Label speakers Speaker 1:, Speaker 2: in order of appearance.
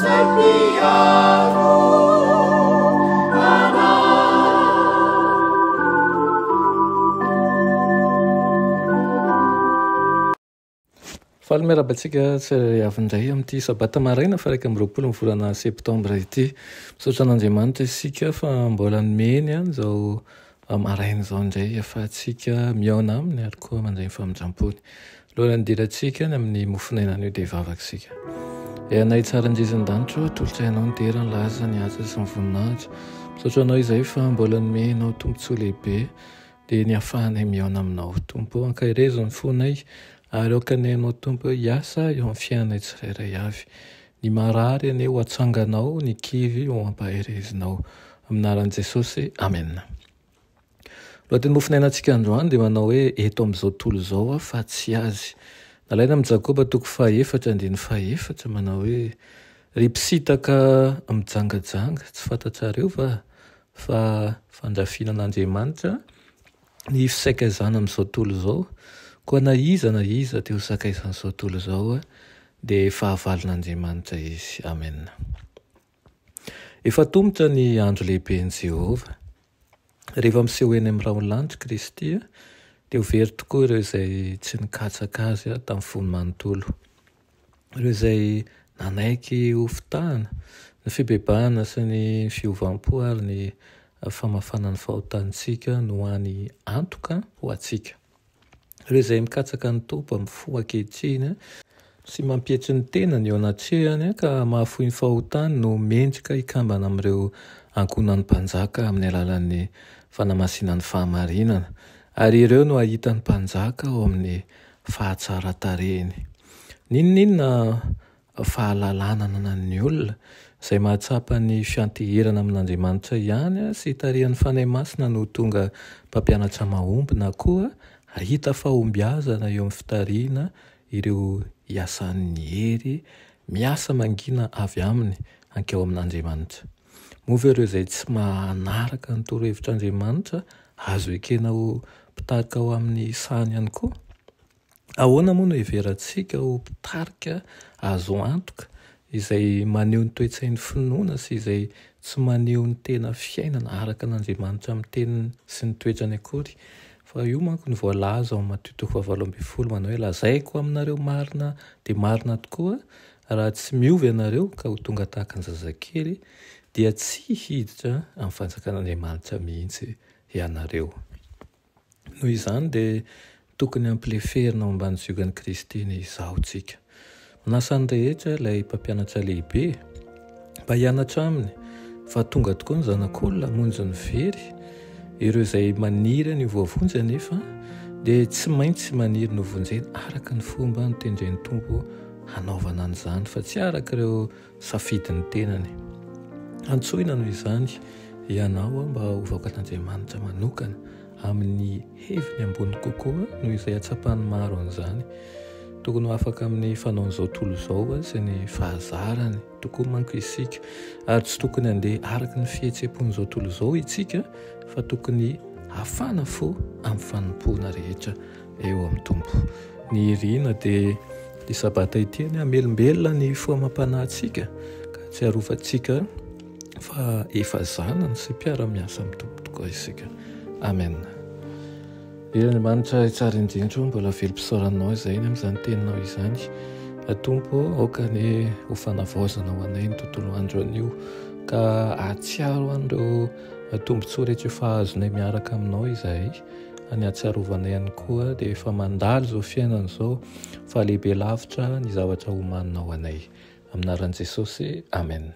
Speaker 1: Izay mpiaro anay.
Speaker 2: Faly miarahaba antsika tsirairay avy indray amin'ity sabata maraina faha 21 ny volana septambra ity. Misaotra an'Andriamanitra isika fa mbola nomeny izao maraina izao indray ahafahantsika mihaona aminy ary koa mandray ny famindram-pony. Alohan'ny hidirantsika any amin'ny mofon'aina anio dia hivavaka isika. Ry Anay tsara indrindra an-danitra ô, atolotray Anao ny dera, ny laza, ny haja sy ny voninahitra. Misaotra Anao izay fa mbola nomenao tombontsoa lehibe dia ny hahafahanay mihaona Aminao. Tompo ô, ankaherezo ny fonay ary aoka anie Ianao Tompo hiasa eo amin'ny fiainanay tsirairay avy. Ny marary anie ho atsanganao, ny kivy ho ampaherezinao. Amin'ny anaran'i Jesosy, Amena. Lohateny mofonainantsika androany dia manao hoe eto amin'izao tontolo izao aho fa tsy azy. Nalaina amin'i Jakoba toko fahaefatra andininy fahaefatra manao hoe ry mpisintaka mijangajanga tsy fantatrareo va fa fandrafiana an'Andriamanitra ny fisaikaizana amin'izao tontolo izao koa na iza na iza te ho sakaizan'izao tontolo izao dia fahavalon'Andriamanitra izy. Amena. Efa atomotra ny andro lehiben'i Jehovah. Rehefa miseho eny amin'ny rahon'ny lanitra Kristy, dia ho very tokoa ireo izay tsy nikatsaka Azy tamin'ny fony manontolo. Ireo izay nanaiky hofitahana, ny fibebahana sy ny fiovam-po ary ny famafana ny fahotantsika no hany antoka ho antsika. Ireo izay mikatsaka ny Tompo amin'ny fo ankehitriny sy mampietry ny tenany eo anatrehany ka mahafoy ny fahotany no mendrika hikambana amin'ireo ankohonan'ny Mpanjaka amin'ny alalan'ny fanamasinan'ny fahamarinana, ary ireo no hahita ny Mpanjaka ao amin'ny fahatsaran-tarehiny. N'inon'inona fahalalana ananan'ny olona, izay mahatsapa ny fianteherana amin'Andriamanitra ihany sy tarihan'ny Fanahy Masina no ho tonga mpampianatra mahomby na koa hahita fahombiazana eo amin'ny fitarihina ireo hiasan'ny hery miasa mangina avy aminy hankeo amin'Andriamanitra. Moa ve ireo izay tsy manaraka ny torohevitr'Andriamanitra azo ekena ho mpitarika ho amin'ny sahany ihany koa? Ahoana moa no heverantsika ho mpitarika azo antoka izay maneho ny toe-tsain'ny finoana sy izay tsy maneho ny tena fiainana araka an'Andriamanitra amin'ny teniny sy ny toetrany akory? Fa io manko no voalaza ao amin'ny Matio toko fahavalo ambin'ny folo manao hoe lazaiko aminareo marina dia marina tokoa raha tsy miova ianareo ka ho tonga tahaka ny zazakely dia tsy hiditra amin'ny fanjakan'Andriamanitra mihitsy ianareo. Noho izany dia tokony hampileferina ao ambany ziogan'i Kristy ny izahotsika. Manasa ny rehetra ilay Mpampianatra Lehibe mba hianatra aminy fa tonga tokoa ny Zanak'olona hamonjy ny very. Ireo izay maniry ny ho voavonjy anefa dia tsy maintsy maniry ny hovonjena araka ny fomba notendren'ny Tompo hanaovana an'izany fa tsy araka ireo safidin'ny tenany. Antsoina noho izany ianao mba ho vahoakan'Andriamanitra manokana amin'ny heviny ambony kokoa noho izay hatsapan'ny maro an'izany. Tokony ho afaka amin'ny fanaon'izao tontolo izao sy ny fahazarany tokoa manko isika, ary tsy tokony handeha araka ny fihetseham-pon'izao tontolo izao isika fa tokony hafana fo amin'ny fanompoana rehetra eo amin'ny Tompo. Ny irina dia ity sabata ity anie hamelombelona ny fo amam-panahintsika ka hahatsiarovantsika fa efa zanany sy mpiara-miasa amin'ny Tompo tokoa isika. Amen. Ry Andriamanitra tsara indrindra o, mbola velom-pisaoranao izay ny amin'izany teninao izany. Tompo, aoka anie ho fanavaozana ho anay ny tontolo andro anio ka hahatsiaro an'ireo tombontsoa rehetra efa azonay miaraka aminao izahay. Ny hahatsiarovanay ihany koa dia efa mandalo izao fiainana izao fa lehibe lavitra ny zavatra omanina ho anay. Amin'ny anaran'i Jesosy, Amen.